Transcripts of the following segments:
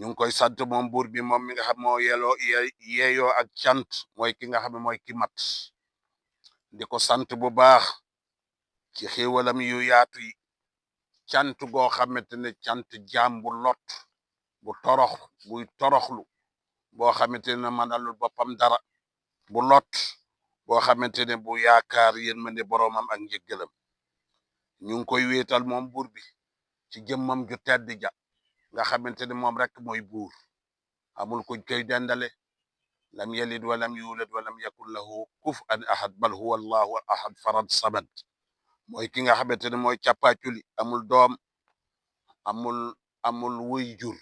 ñu ngi koy sant moom buur bi moom mi nga xam moo yeeyoo ak cant mooy ki nga xam ne mooy ki mat di ko sant bu baax ci xéewalam yu yaatu yi cant goo xamante ne cant jaam bu lot bu buy toroxlu boo xamante ne mënalul boppam dara bu lot boo xamante ne bu yaakaar yërmande boroomam ak njëggalam ñu ngi koy wéetal moom buur bi ci jëmmam ju tedd ja nga xamante ne moom rek mooy buur amul kuñ koy dendale lam yalid walam yulad walam yakun lahu kufuwan ahad bal huwa allahu ahad farad samad mooy ki nga xamante ne mooy càppaaculi amul doom amul wuy jur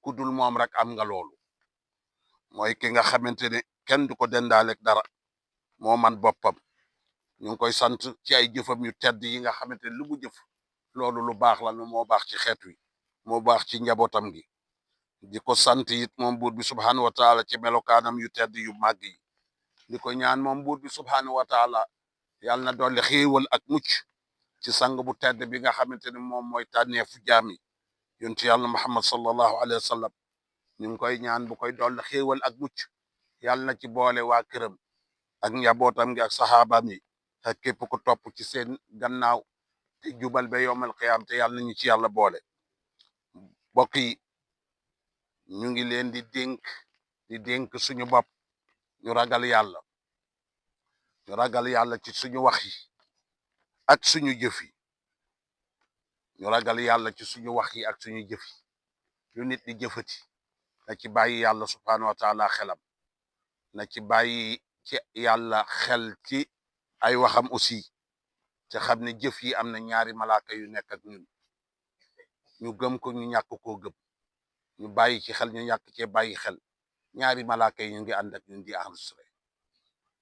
ku dul moom rek am nga loolu mooy ki nga xamante ne kenn du ko dendaalek dara moo man boppam ñu ngi koy sant ci ay jëfam yu tedd yi nga xamante ne lu mu jëf loolu lu baax la moo baax ci xeet wi moo baax ci njabootam gi di ko sant it moom buur bi subhanahu wa taala ci melokaanam yu tedd yu màgg yi di ko ñaan moom buur bi subhanahu wa taala yàlla na dolli xéewal ak mucc ci sang bu tedd bi nga xamante ne moom mooy tànneefu jaam yi yontu yàlla muhammad sallallahu alayhi wa sallam ñu ngi koy ñaan bu koy dolli xéewal ak mucc yàlla na ci boole waa këram ak njabootam gi ak saxaabaam yi ak képp ku topp ci seen gannaaw te jubal ba yowmal qiyaam te yàlla nañu ci yàlla boole mbokk yi ñu ngi leen di dénk suñu bopp ñu ragal yàlla ci suñu wax yi ak suñu jëf yi ñu ragal yàlla ci suñu wax yi ak suñu jëf yi lu nit di jëfati na ci bàyyi yàlla subhanahu wa taala xelam na ci bàyyi ci yàlla xel ci ay waxam aussi te xam ne jëf yi am na ñaari malaaka yu nekk ak ñun ñu gëm ko ñu ñàkk koo gëm ñu bàyyi ci xel ñu ñàkk cee bàyyi xel ñaari malaaka yi ñu ngi ànd ak ñun di enregistré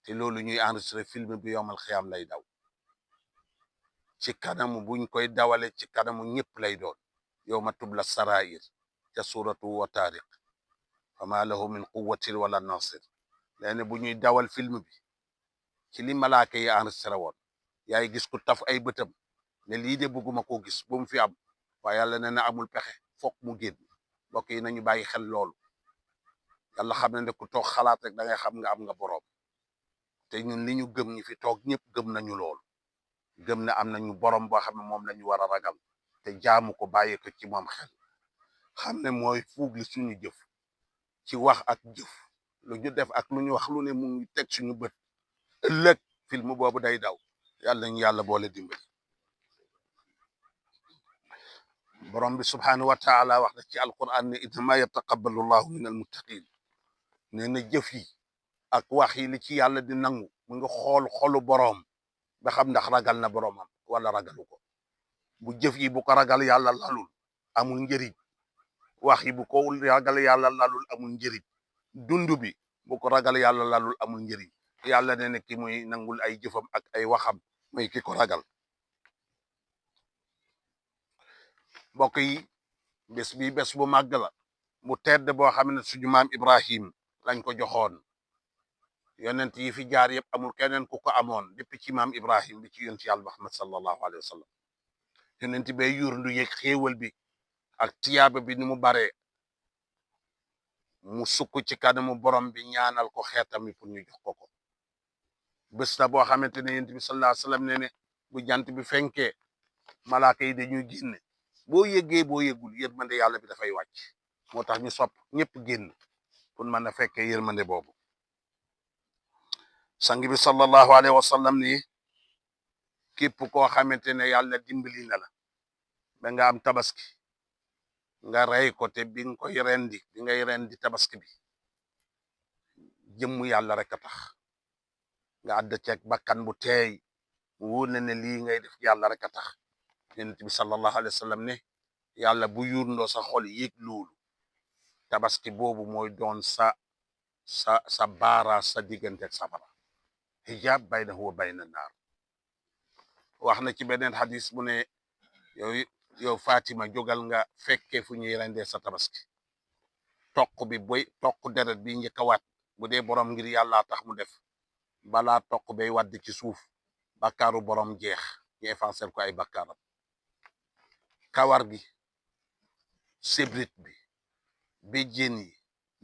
te loolu ñuy enregistré film bi yowmal xiyaam lay daw ci kanamu buñ koy dawale ci kanamu ñëpp lay doon yowma tubla sarair ca suratu wa taariq fama lahu min quwwatin wala nasir leene bu ñuy dawal film bi ci li malaaka yi enregistré woon yaay gis ku taf ay bëtam ne lii de bëgguma koo gis bu mu fi am waaye yàlla nee na amul pexe fokk mu génn mbokk yi nañu bàyyi xel loolu yàlla xam ne ku toog xalaat rek da ngay xam nga am nga boroom te ñun li ñu gëm ñi fi toog ñëpp gëm nañu loolu gëm ne am nañu boroom boo xam ne moom lañu war a ragal te jaamu ko bàyyi ko ci moom xel xam ne mooy fuugli suñu jëf ci wax ak jëf lu ñu def ak lu ñu wax lu ne mu ngi teg suñu bët ëllëg film boobu day daw yàlla ñu yàlla boole dimbali borom bi subhanahu wa taala wax na ci alquran ne innama yataqabbalu llahu min almuttaqin nee na jëf yi ak wax yi li ci yàlla di nangu mu nga xool xolu boroom ba xam ndax ragal na boroomam wala ragalu ko bu jëf yi bu ko ragal yàlla lalul amul njëriñ wax yi bu ko ragal yàlla lalul amul njëriñ dund bi bu ko ragal yàlla lalul amul njëriñ yàlla nee na ki muy nangul ay jëfam ak ay waxam mooy ki ko ragal mbokk yi bés bi bés bu màgg la mu tedd boo xam ne suñu maam Ibrahim lañ ko joxoon yonent yi fi jaar yëpp amul keneen ku ko amoon depuis ci maam Ibrahim bi ci yonent yàlla Muhammad sallallahu alayhi wa sallam yonent bay yurndu yëg xéewal bi ak tiyaaba bi ni mu baree mu sukk ci kanamu borom bi ñaanal ko xeetam yi pour ñu jox ko bés la boo xamante ne yonent bi sallallahu alayhi wa sallam ne bu jant bi fenkee malaaka yi dañuy génne boo yëggee boo yëggul yërmande yàlla bi dafay wàcc moo tax ñu sopp ñëpp génn pour mën a fekkee yërmande boobu sang bi sallallahu alayhi wa sallam ni képp koo xamante ne yàlla dimbali na la ba nga am tabaski nga rey ko te bi nga koy rendi bi ngay rendi tabaski bi jëmmu yàlla rek a tax nga àdd ceeg bakkan bu teey mu wóor na ne lii ngay def yàlla rek a tax yonent bi sallallahu alayhi wa sallam ne yàlla bu yurndoo sa xol yéeg loolu tabaski boobu mooy doon sa baara sa diggante ak safara hijab baynahu wa bayna naar wax na ci beneen xadis bu ne yow Fatima jógal nga fekkee fu ñuy rendee sa tabaski toq deret bi njëkk a waat bu dee borom ngir yàlla tax mu def balaa toq bay wadd ci suuf bakkaaru borom jeex ñu effacer ko ay bakkaaram kawar gi sébrit bi béjjén yi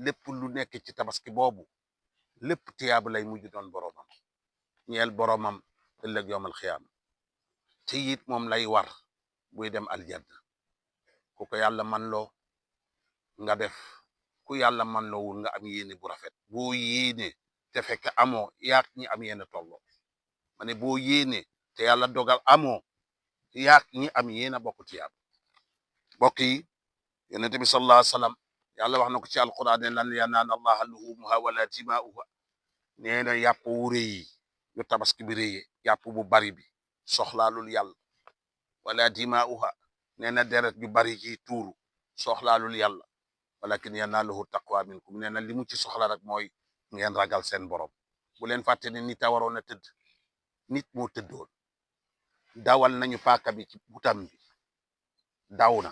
lépp lu nekk ci tabaski boobu lépp tiyaaba lay mujj doon boromam ñeel boromam ëllëg yowmal xiyaam te it moom lay war buy dem aljanna ku ko yàlla man loo nga def ku yàlla man loowul nga am yéene bu rafet boo yéene te fekk amoo yaak ñi am yéene tolloo ma ne boo yéene te yàlla dogal amoo yaak ñi am yéene bokk tiyaaba mbokk yi yonent bi sallallahu alayhi wasallam yàlla wax na ko ci alquran ne lan yanaala allaha luhumuha wala dimaa'uha nee na yàpp wu rëy yi yu tabaski bi rëyee yàpp bu bari bi soxlaalul yàlla wala dimaa'uha nee na deret ju bari ji tuuru soxlaalul yàlla walakin yanaaluhu taqwa minkum nee na li mu ci soxla rek mooy ngeen ragal seen borom bu leen fàtte ne nit a waroon a tëdd nit moo tëddoon dawal nañu paaka bi ci butam bi daw na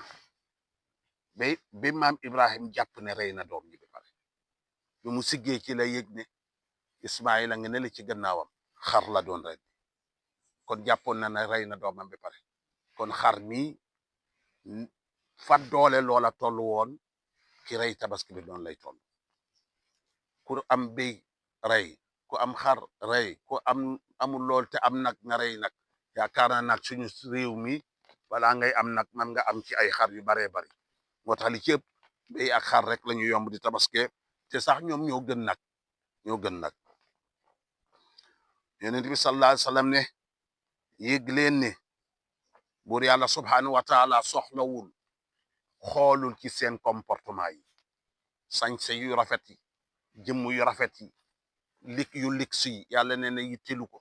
ba maam Ibrahim jàpp ne rey na doom ji ba pare bi mu siggee ci la yëg ne Ismaïla nga ne la ci gannaawam xar la doon ren kon jàppoon na ne rey na doomam ba pare kon xar mi fa doole loola toll woon ki rey tabaski bi doon lay toll ku am béy rey ku am xar rey ku amul lool te am nag nga rey nag yaakaar na nag suñu réew mi balaa ngay am nag man nga am ci ay xar yu baree bari moo tax li ci ëpp béy ak xar rek la ñu yomb di tabaske te sax ñoom ñoo gën nag yonent bi sallallahu alayhi wasallam ne yëg leen ne buur yàlla subhanahu wa taala soxlawul xoolul ci seen comportement yi sañse yu rafet yi jëmm yu rafet yi yu lix yi yàlla nee na yittelu ko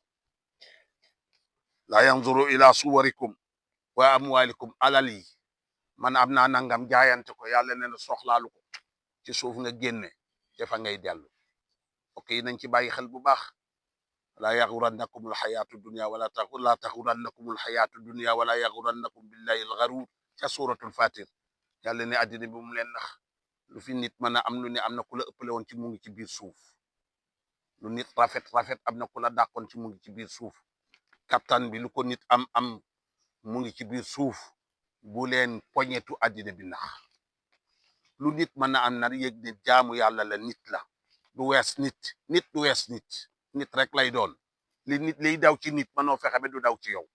la yanzuru ila suwarikum wa amwalikum alal yi man am naa nangam jaayante ko yàlla nee na soxlaalu ko ci suuf nga génne te fa ngay dellu ok nañ ci bàyyi xel bu baax la yaxurannakum alxayaatu dunia la taxurannakum alxayaatu dunia wala yaxurannakum billahi alxaruur ca suratul fatir yàlla ne àddina bi mu leen nax lu fi nit mën a am lu ne am na ku la ëppale woon ci mu ngi ci biir suuf lu nit rafet am na ku la dàqoon ci mu ngi ci biir suuf kattan bi lu ko nit am mu ngi ci biir suuf bu leen poñetu àddina bi nax lu nit mën a am na yëg ne jaamu yàlla la nit la du wees nit du wees nit rek lay doon li nit liy daw ci nit mënoo fexe ba du daw ci yow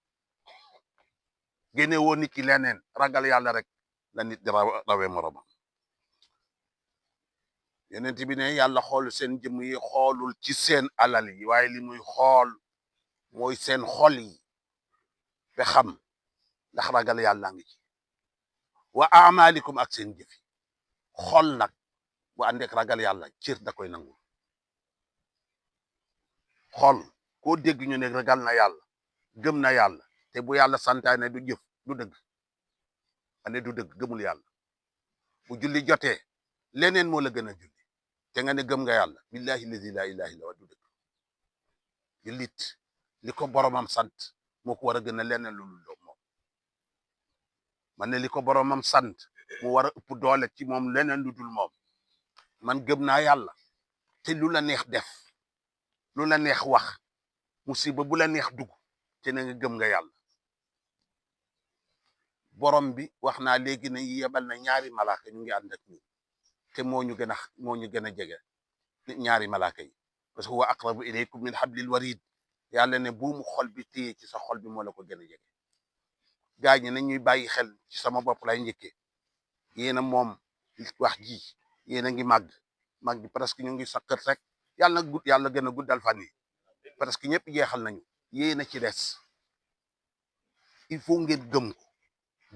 génne woo nit ki leneen ragal yàlla rek la nit di rawee moromam yonent bi ne yàlla xool seen jëmm yi xoolul ci seen alal yi waaye li muy xool mooy seen xol yi ba xam ndax ragal yàlla ngi ci wa amalikum ak seen jëf xol nag bu àndeek ragal yàlla cër da koy nangul xol koo dégg ñu ne ragal na yàlla gëm na yàlla te bu yàlla santaane du jëf du dëgg ane du dëgg gëmul yàlla bu julli jotee leneen moo la gën a julli te nga ne gëm nga yàlla billahi lazi la ilaha illa huwa du dëgg jullit li ko boromam sant moo ko war a gën a leneen lu dul moom man ne li ko boromam sant mu war a ëpp doole ci moom leneen lu dul moom man gëm naa yàlla te lu la neex def lu la neex wax musiba bu la neex dugg te na nga gëm nga yàlla borom bi wax naa léegi ne yebal na ñaari malaaka ñu ngi ànd ak ñun te moo ñu gën a jege ñaari malaaka yi parce que huwa aqrabu ilaykum min hablil warid yàlla ne buumu xol bi téye ci sa xol bi moo la ko gën a jege gaa ñi nañ ñuy bàyyi xel ci sama bopp lay njëkkee yéen a moom wax ji yéen a ngi màgg bi presque ñu ngi sakkat rek yàlla gën a guddal fan yi parce que ñëpp jeexal nañu yéen a ci des il faut ngeen gëm ko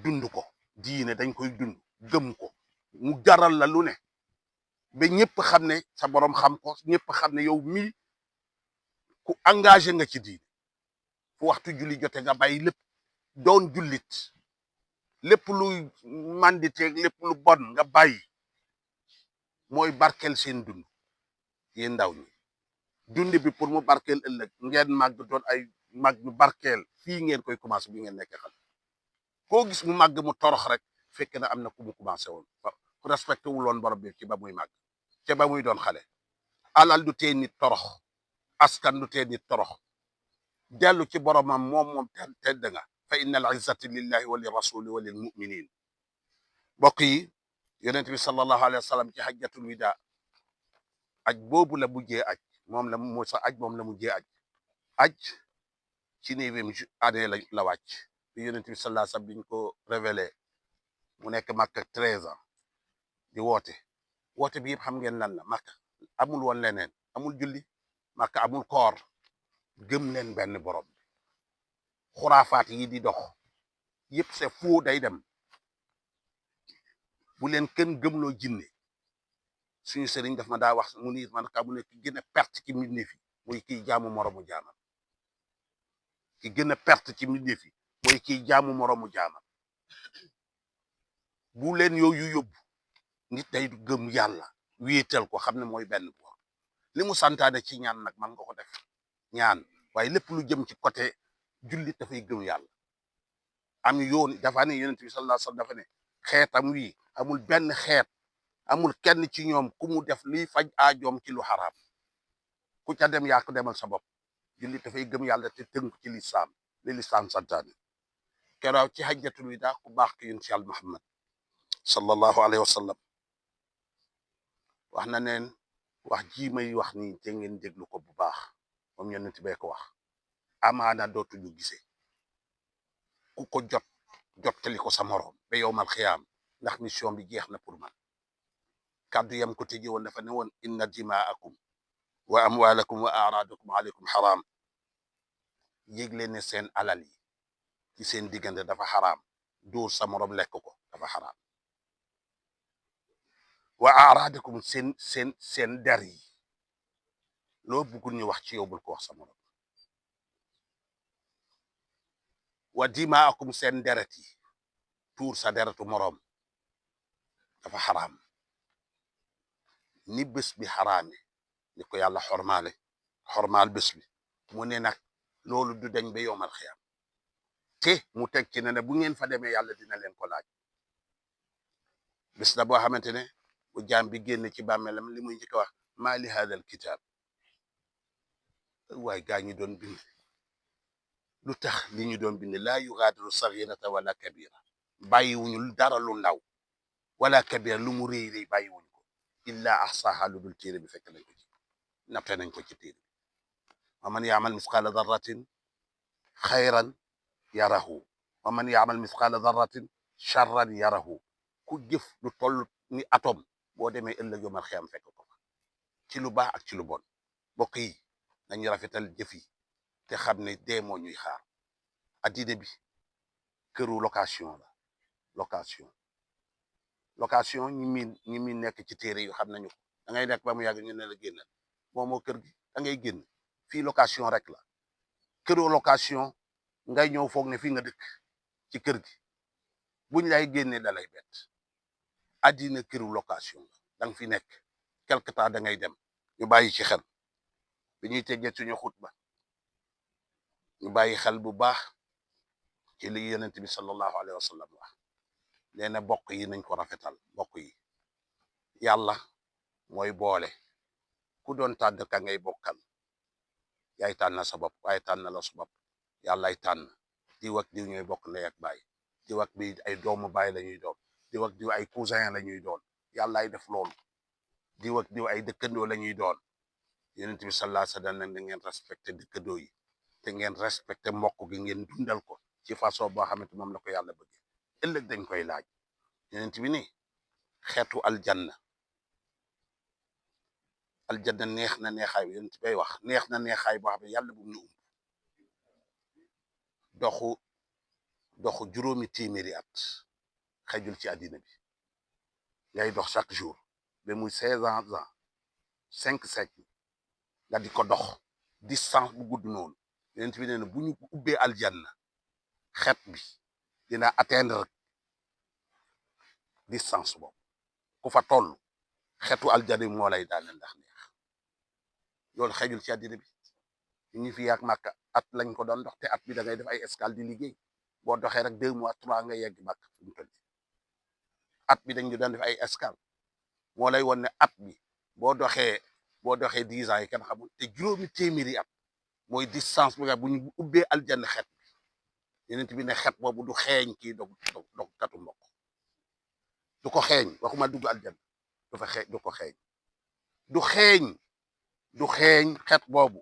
dund ko diine dañ koy dund gëm ko mu jaral la lu ne ba ñëpp xam ne sa borom xam ko ñëpp xam ne yow mi ku engagé nga ci diine fu waxtu julli jote nga bàyyi lépp doon jullit lépp luy manditeeg lépp lu bon nga bàyyi mooy barkeel seen dund yéen ndaw ñi dund bi pour mu barkeel ëllëg ngeen màgg doon ay màgg ñu barkeel fii ngeen koy commencé bi ngeen nekk xal koo gis mu màgg mu torox rek fekk na am na ku mu commencé woon ku respecté wul woon borom bi ci ba muy màgg te ba muy doon xale alal du tee nit torox askan du tee nit torox dellu ci boromam moom tedd nga fa inna al izzati lillahi wa li rasuli wa lil muminin mbokk yi yonent bi sallallahu alayhi wa sallam ci hajjatul wida aj boobu la mujjee aj moom la moo sa aj moom la mujjee aj ci 9e année la wàcc bi yonent bi sallallahu alayhi wa sallam biñ ko révélé mu nekk Makka 13 ans di woote bi yëpp xam ngeen lan la Makka amul woon leneen amul julli Makka amul koor gëm leen benn borom xuraafaat yi di dox yëpp c'est faux day dem bu leen kenn gëmloo jinne suñu sëriñ daf ma daa wax mu ni man ka mu ne ki gën a perte ci mbindeef yi mooy kiy jaamu moromu jaamam ki gën a perte ci mbindeef yi mooy kiy jaamu moromu jaamam bu leen yooyu yóbbu nit day gëm yàlla wéetal ko xam ne mooy benn boor li mu santaane ci ñaan nag man nga ko def ñaan waaye lépp lu jëm ci côté jullit dafay gëm yàlla am yoon dafa ne yonent bi sallallahu alayhi wasallam dafa ne xeetam wi amul benn xeet amul kenn ci ñoom ku mu def liy faj aajoom ci lu xaraam ku ca dem yaa ko demal sa bopp jullit dafay gëm yàlla te tënk ci lislaam li lislaam santaane keroog ci hajjatul wida ku baax ki yonent yàlla Muhammad sallallahu alayhi wa sallam wax na neen wax ji may wax nii te ngeen déglu ko bu baax moom yonent bee ko wax amaana dootuñu gisee ku ko jottali ko sa moroom ba yowmal xiyaam ndax mission bi jeex na pour man kàddu yam ko tëjee woon dafa ne woon inna dimaakum wa amwalakum wa aradakum alaykum xaraam yégle ne seen alal yi ci seen diggante dafa xaraam dóor sa moroom lekk ko dafa xaraam wa aradakum seen der yi loo bëggul ñu wax ci yow bul ko wax sa moroom wa dimaakum seen deret yi tuur sa deretu moroom dafa xaraam ni bés bi xaraame ni ko yàlla xormaal bés bi mu ne nag loolu du dañ ba yowmal xiyam te mu teg ci ne bu ngeen fa demee yàlla dina leen ko laaj bés la boo xamante ne bu jaam bi génn ci bàmmeelam li muy njëkk a wax maa li haadal kitaab waaye gaa ñi doon bind lu tax li ñu doon bind laa yugaadiru saghirata wala kabira bàyyiwuñu dara lu ndaw wala kabira lu mu réy réy bàyyiwuñu ko illa ahsaha lu dul téere bi fekk nañ ko ci natte nañ ko ci téere wa man yaamal misqaala darratin xayran yarahu wa man yaamal misqaala darratin charran yarahu ku jëf lu toll ni atome boo demee ëllëg yomal xiyam fekk ko ci lu baax ak ci lu bon mbokk yi nañu rafetal jëf yi te xam ne dee moo ñuy xaar addina bi këru location la location ñi mi nekk ci téere yu xam nañu ko da ngay nekk ba mu yàgg ñu ne la génnal moo kër gi da ngay génn fii location rek la këru location ngay ñëw foog ne fii nga dëkk ci kër gi buñ lay génnee da lay bett addina këru location la da nga fi nekk quelque temps da ngay dem ñu bàyyi ci xel bi ñuy tëjee suñu xutba ñu bàyyi xel bu baax ci li yonent bi sallallahu alayhi wa sallam wax nee na bokk yi nañ ko rafetal bokk yi yàlla mooy boole ku doon tànn ka ngay bokkal yaay tànn sa bopp waaye tànn la sa bopp yàllaay tànn diw ak diw ñooy bokk ndey ak baay diw ak bi ay doomu baay la ñuy doon diw ak diw ay cousin la ñuy doon yàllaay def loolu diw ak diw ay dëkkandoo la ñuy doon yonent bi sallallahu alayhi wa sallam nag da ngeen respecté dëkkandoo yi te ngeen respecté mbokk gi ngeen dundal ko ci façon boo xamante moom la ko yàlla bëgg ëllëg dañ koy laaj yonent bi ni xeetu aljanna neex na neexaay yonent bay wax neex na neexaay boo xam ne yàlla bu mu nu doxu juróomi téeméeri at xejul ci àddina bi ngay dox chaque jour ba muy 16 ans 5 siècles nga di ko dox distance bu gudd noonu yonent bi nee na bu ñu ubbee aljanna xeet bi dina atteindre distance boobu ku fa toll xeetu aljanna moo lay daane ndax neex loolu xejul ci àddina bi ñu fi yaak Màkka at lañ ko doon dox te at bi da ngay def ay escale di liggéey boo doxee rek 2 mois 3 nga yegg Màkka fu mu toll at bi dañ ñu doon def ay escale moo lay won ne at bi boo doxee 10 ans yi kenn xamul te juróomi téeméeri at mooy distance bi nga bu ñu ubbee aljanna xeet bi yonent bi ne xeet boobu du xeeñ kii dog katu mbokk du ko xeeñ waxuma dugg aljanna du fa xeeñ du ko xeeñ du xeeñ du xeeñ xet boobu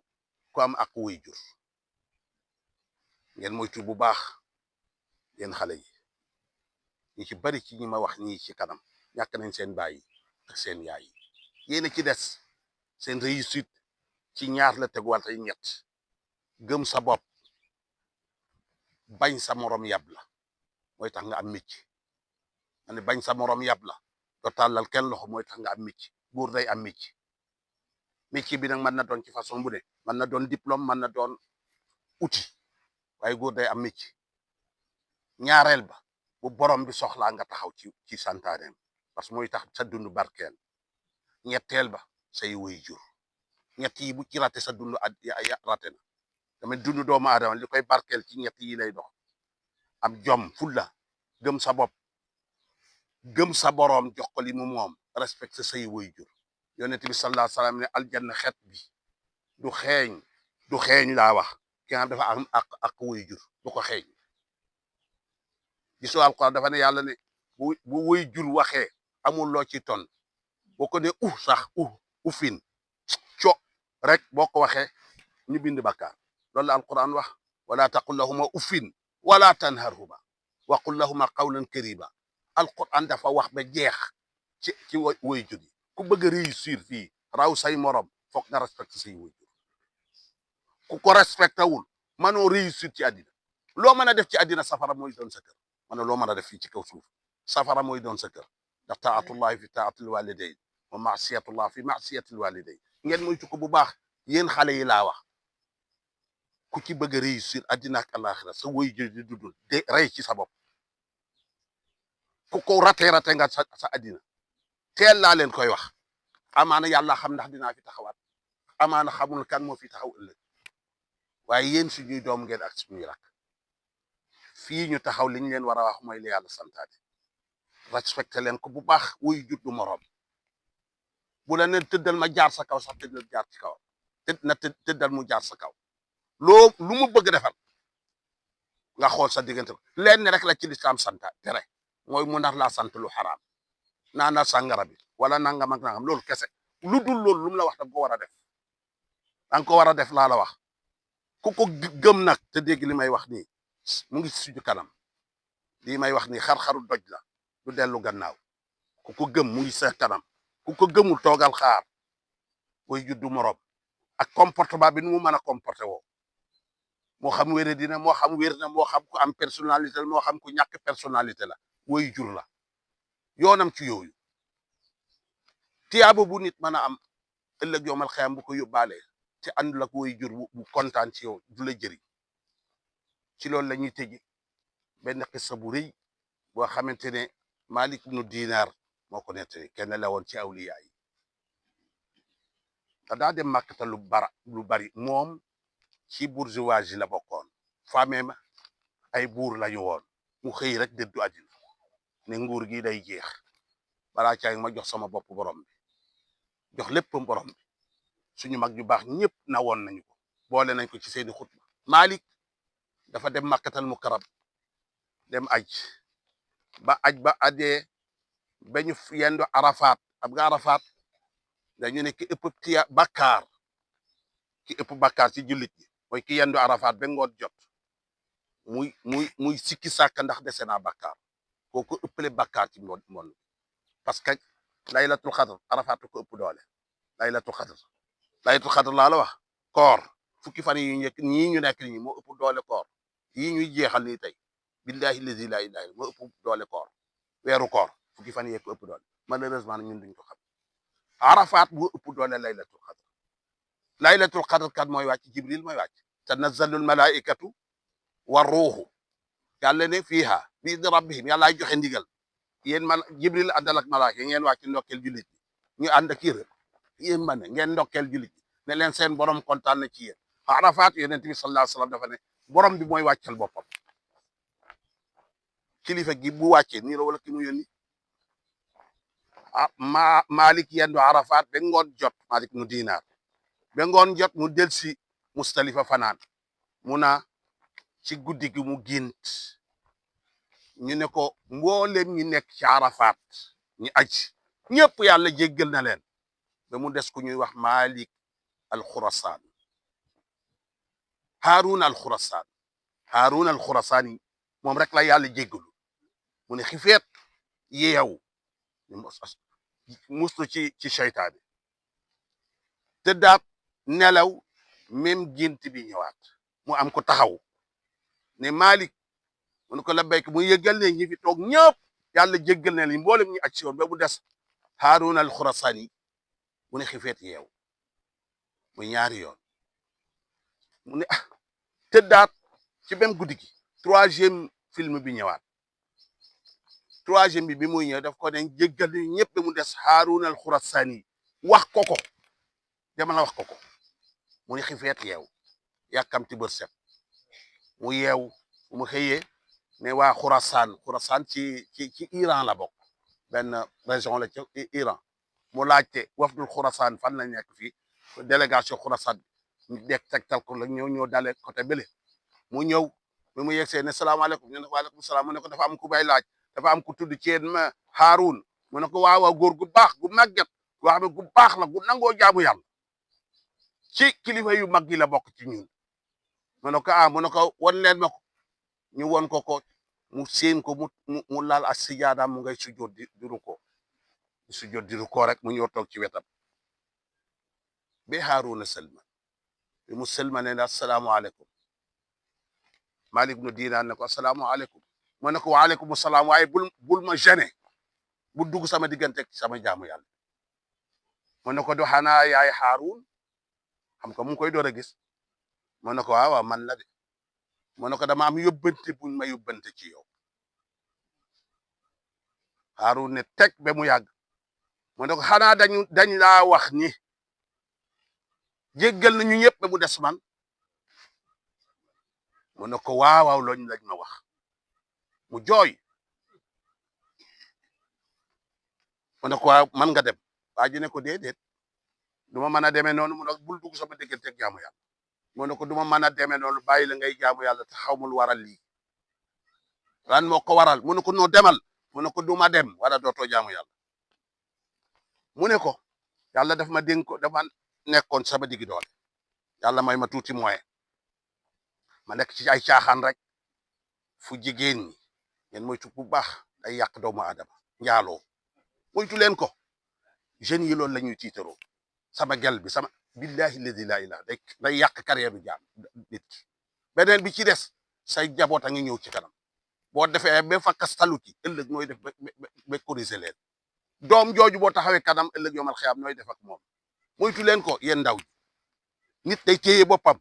ku am ak wuy jur ngeen moytu bu baax yéen xale yi ñi ci bari ci ñi ma wax ñii ci kanam ñàkk nañ seen baay yi ak seen yaay yi yéen a ci des seen réussite ci ñaar la teg wala ñett gëm sa bopp bañ sa morom yab la mooy tax nga am métier ma ne bañ sa morom yab la doo tàllal kenn loxo mooy tax nga am métier góor day am métier bi nag mën na doon ci façon bu ne mën na doon diplôme mën na doon outil waaye góor day am métier ñaareel ba bu borom bi soxlaa nga taxaw ci santaaneem parce que mooy tax sa dund barkeel ñetteel ba say way jur ñett yi bu ci raté sa dund raté na tamit dund doomu aadama li koy barkeel ci ñett yi lay dox am jom fulla gëm sa bopp gëm sa boroom jox ko li mu moom respecté say way jur yonent bi sallallahu alayhi wasallam ne aljanna xet bi du xeeñ laa wax ki nga xam dafa am ak way jur du ko xeeñ gisoo alquran dafa ne yàlla ne bu way jur waxee amul loo ci ton boo ko ne sax ufin co rek boo ko waxee ñu bind bakkaar loolu la alquran wax wala taqul lahuma uffin wala tanharhuma wa qul lahuma qawlan karima alquran dafa wax ba jeex ci way jur yi ku bëgg a réussir fii raw say morom foog nga respecté say way jur ku ko respecté wul mënoo réussir ci àddina loo mën a def ci àddina safara mooy doon sa kër ma ne loo mën a def fii ci kaw suuf safara mooy doon sa kër ndax taatullahi fi taatil walidayn wa maasiyatullah fi maasiyatil walidayn ngeen moytu ko bu baax yéen xale yi laa wax ku ci bëgg a réussir àddina ak alaxira sa way jur di dundul de rey ci sa bopp ku ko raté nga sa àddina teel laa leen koy wax amaana yàlla xam ndax dinaa fi taxawaat amaana xamul kan moo fi taxaw ëllëg waaye yéen suñuy doom ngeen ak suñuy rak fii ñu taxaw li ñu leen war a wax mooy li yàlla santaane respecté leen ko bu baax wuy jur du morom bu la ne tëddal ma jaar sa kaw sax tëddal jaar ci kaw tëddal mu jaar sa kaw lu mu bëgg defal nga xool sa diggante ko leen rek la ci lislaam santa tere mooy mu nar laa sant lu xaraam naana sàngara bi wala nangam ak nangam loolu kese lu dul loolu lu mu la wax da nga ko war a def danga ko war a def laa la wax ku ko gëm nag te dégg li may wax nii mu ngi suñu kanam lii may wax nii xar-xaru doj la du dellu gannaaw ku ko gëm mu ngi sa kanam ku ko gëmul toogal xaar way juddu morom ak comportement bi nu mu mën a comporté woo moo xam wére dina moo xam wér na moo xam ku am personnalité la moo xam ku ñàkk personnalité la way jur la yoonam ci yooyu tiyaaba bu nit mën a am ëllëg yoomal xeyam bu ko yóbbaale ci àndul ak way jur bu kontaan ci yow du la jëriñ ci loolu la ñuy tëji benn xissa bu rëy boo xamante ne Malik ibnu Dinar moo ko nettali kenn la woon ci awliya yi daa dem màkkata lu bari moom ci bourgeoisie la bokkoon famem ay buur lañu woon mu xëy rek dëddu àddina ne nguur gi day jeex balaa caay ma jox sama bopp borom bi jox léppam borom bi suñu mag ñu baax ñëpp na woon nañu ko boole nañ ko ci seeni xutba Malik dafa dem màkkatal mukarram dem aj ba adee ba ñu yendu Arafat ab nga Arafat dañu ne ki ëpp bakkaar ci jullit ñi mooy ki yendu Arafat ba ngoon jot muy sikki sàkk ndax dese naa bakkaar kooku ëppale bakkaar ci moon parce que laylatul xadr Arafat ko ëpp doole laylatul xadr laa la wax koor fukki fan yi ñii ñu nekk nii moo ëpp doole koor yii ñuy jeexal nii tey billahi lazi la ilaha illa moo ëpp doole koor weeru koor fukki fan yee ko ëpp doole malheureusement ñun duñ ko xam Arafat moo ëpp doole laylatul xadr kat mooy wàcc Jibril mooy wàcc tanazzalul malaikatu war ruuxu yàlla ne fiiha bi idni rabbihim yàlla ay joxe ndigal yéen Jibril àndal ak malaaka yi ngeen wàcc ndokkeel jullit ñu ànd ak yéen ma ne ngeen ndokkeel jullit ne leen seen borom kontaan na ci yéen Arafat yonent bi sallallahu alayhi wasallam dafa ne borom bi mooy wàccal boppam kilifa gi bu wàccee nii la wala ki mu yónni Malik yendu Arafat ba ngoon jot Malik nu Dinar ba ngoon jot mu del si Mustalifa fanaan mu na ci guddi gi mu gént ñu ne ko mboolem ñi nekk ci Arafat ñi aj ñëpp yàlla jéggal na leen ba mu des ku ñuy wax Malik al Xurasaan Haarun al Xurasaan Haarun al Xurasaan yi moom rek la yàlla jéggalu mu ne xifeet yeewu muslu ci seytaane tëddaat nelaw même gént bi ñëwaat mu am ko taxaw ne Malik mu ne ko labbayk mu yëgal ne ñi fi toog ñëpp yàlla jéggal ne li mboolem ñi aj si woon ba mu des Haarun al Xurasaan yi mu ne xifeet yeewu muy ñaari yoon mu ne tëddaat ci même guddi gi troisième film bi ñëwaat troisième bi muy ñëw daf ko ne jéggal ne ñëpp ba mu des Haarun al Xurasaan yi wax ko ko dama la wax ko ko mu ne xifeet yeewu yàkkamti bër set mu yeewu mu xëyee ne waa Xurasaan ci Iran la bokk benn région la ci Iran mu laajte wafdul Xurasaan fan la nekk fii délégation Xurasaan ñu dekk tegtal ko la ñëw dale côté bële mu ñëw bi mu yegsee ne salaamaaleykum ñu ne waaleykum salaam mu ne ko dafa am ku bay laaj dafa am ku tudd ci ma Haarun mu ne ko waaw góor gu baax gu màgget goo xam ne gu baax la gu nangoo jaamu yàlla ci kilifa yu mag yi la bokk ci ñun mu ne ko mu ne ko won leen ma ko ñu won ko mu séen ko mu laal ak sijaadaam mu ngay sujjoot di ruko rek mu ñëw toog ci wetam ba Haaruna sëlma bi mu sëlma ne asalaamaaleykum Malik ibnu Dinar ne ko asalaamaaleykum mu ne ko waaleykum salaam waaye bul ma gêné bu dugg sama diggante sama jaamu yàlla mu ne ko do xanaa yaay Haarun xam ko mu ngi koy door a gis mu ne ko waaw man la de mu ne ko dama am yóbbante buñ ma yóbbante ci yow Haarun ne teg ba mu yàgg mu ne ko xanaa dañ laa wax ni jéggal nañu ñëpp ba mu des man mu ne ko waaw lañ ma wax mu jooy mu ne ko waaw man nga dem waa ji ne ko déedéet du ma mën a demee noonu mu ne bul dugg sama diggante ak jaamu yàlla mu ne ko du ma mën a demee noonu bàyyi la ngay jaamu yàlla te xaw ma lu waral lii lan moo ko waral mu ne ko noo demal mu ne ko du ma dem wala dootoo jaamu yàlla mu ne ko yàlla daf ma dénk ko dafa nekkoon sama diggi doole yàlla may ma tuuti moyen ma nekk ci ay caaxaan rek fu jigéen ñi ngeen moytu bu baax day yàq doomu aadama njaaloo moytu leen ko jeunes yi loolu la ñuy tiitaroo sama gel bi sama billahi ladi la ilaha day yàq carrière bi jaam nit beneen bi ci des say jaboot a ngi ñëw ci kanam boo defee ba fakkas taluti ëllëg nooy def ba corriger leen doom jooju boo taxawee kanam ëllëg yomal xiyaam nooy def ak moom moytu leen ko yéen ndaw ji nit day téye boppam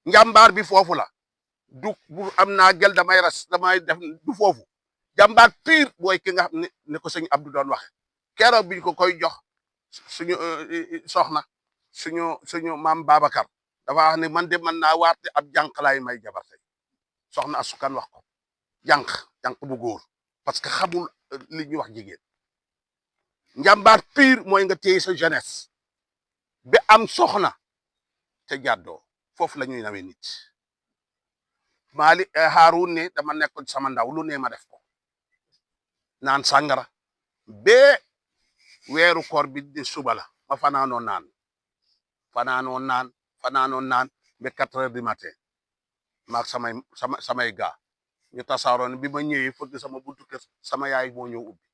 njàmbaar bi foofu la du bu am naa gel damay def du foofu jàmbaar pire booy ki nga xam ne ko sëñ Abdou doon waxe keroog biñ ko koy jox suñu soxna suñu maam Babacar dafa wax ne man de mën naa waate ab jànq laay may jabar tey soxna asukan wax ko jànq bu góor parce que xamul li ñuy wax jigéen njàmbaar pire mooy nga téye sa jeunesse ba am soxna te jàddoo foofu la ñuy nawee nit Haarun ne dama nekkoon sama ndaw lu ne ma def ko naan sàngara ba weeru koor bi di suba la ma fanaanoo naan ba 4 heures du matin maag samay gaa ñu tasaaroon bi ma ñëwee fëgg sama buntu kër sama yaay moo ñëw ubbi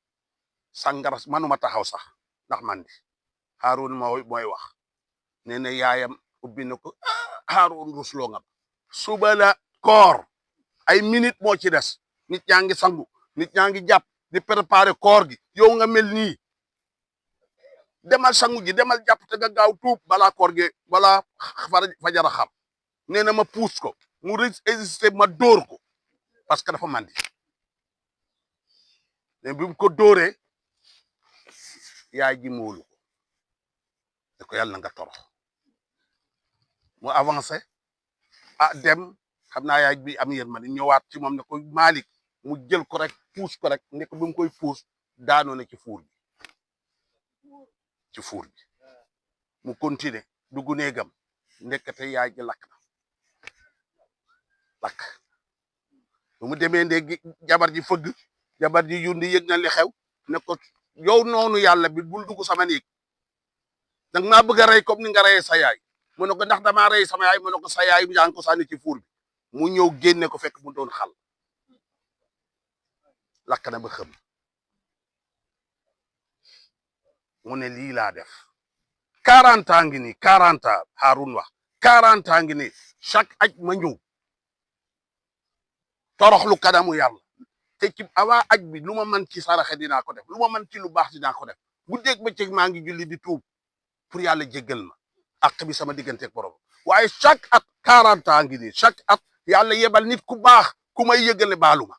sàngara manuma taxaw sax ndax man di Haarun mooy wax nee na yaayam ubbi na ko Haarun rusloo nga suba la koor ay minute moo ci des nit ñaa ngi sangu nit ñaa ngi jàpp di préparer koor gi yow nga mel nii demal sangu ji demal jàpp te nga gaaw tuub balaa koor gi balaa fajara xam nee na ma puus ko mu résister ma dóor ko parce que dafa mandi mais bi mu ko dóoree yaay ji moolu ko ne ko yàlla na nga torox mu avancé dem xam naa yaay bi am yërmande ñëwaat ci moom ne ko Malik mu jël ko rek puus ko rek ne ko bi mu koy puus daanoo na ci fuur bi mu continuer dugg néegam ndekete yaay ji lakk bu mu demee ndéegi jabar ji fëgg jabar ji yundi yëg na li xew ne ko yow noonu yàlla bi bul dugg sama néeg danga maa bëgg a rey comme ni nga reyee sa yaay mu ne ko ndax damaa rey sama yaay mu ne ko sa yaay yaa ngi ko sànni ci fuur bi mu ñëw génne ko fekk mu doon xal lakk na ba xam mu ne lii laa def 40 ans ngi nii 40 ans Haroun wax 40 ans ngi nii chaque aj ma ñëw toroxlu kanamu yàlla te ci avant aj bi lu ma mën ci saraxe dinaa ko def lu ma mën ci lu baax dinaa ko def guddeeg bëccëg maa ngi julli di tuub pour yàlla jéggal ma ak bi sama digganteeg borom waaye chaque at 40 ans ngi nii chaque at yàlla yebal nit ku baax ku may yëgal ne baalu ma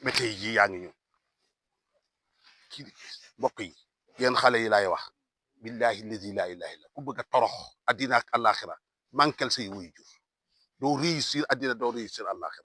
ba tey jii yaa ngi ñëw ci mbokk yi yéen xale yi laay wax billahi allazi la ilaha illa ku bëgg a torox addina ak àllaaxira manquel say wuy jur doo réussir addina doo réussir àllaaxira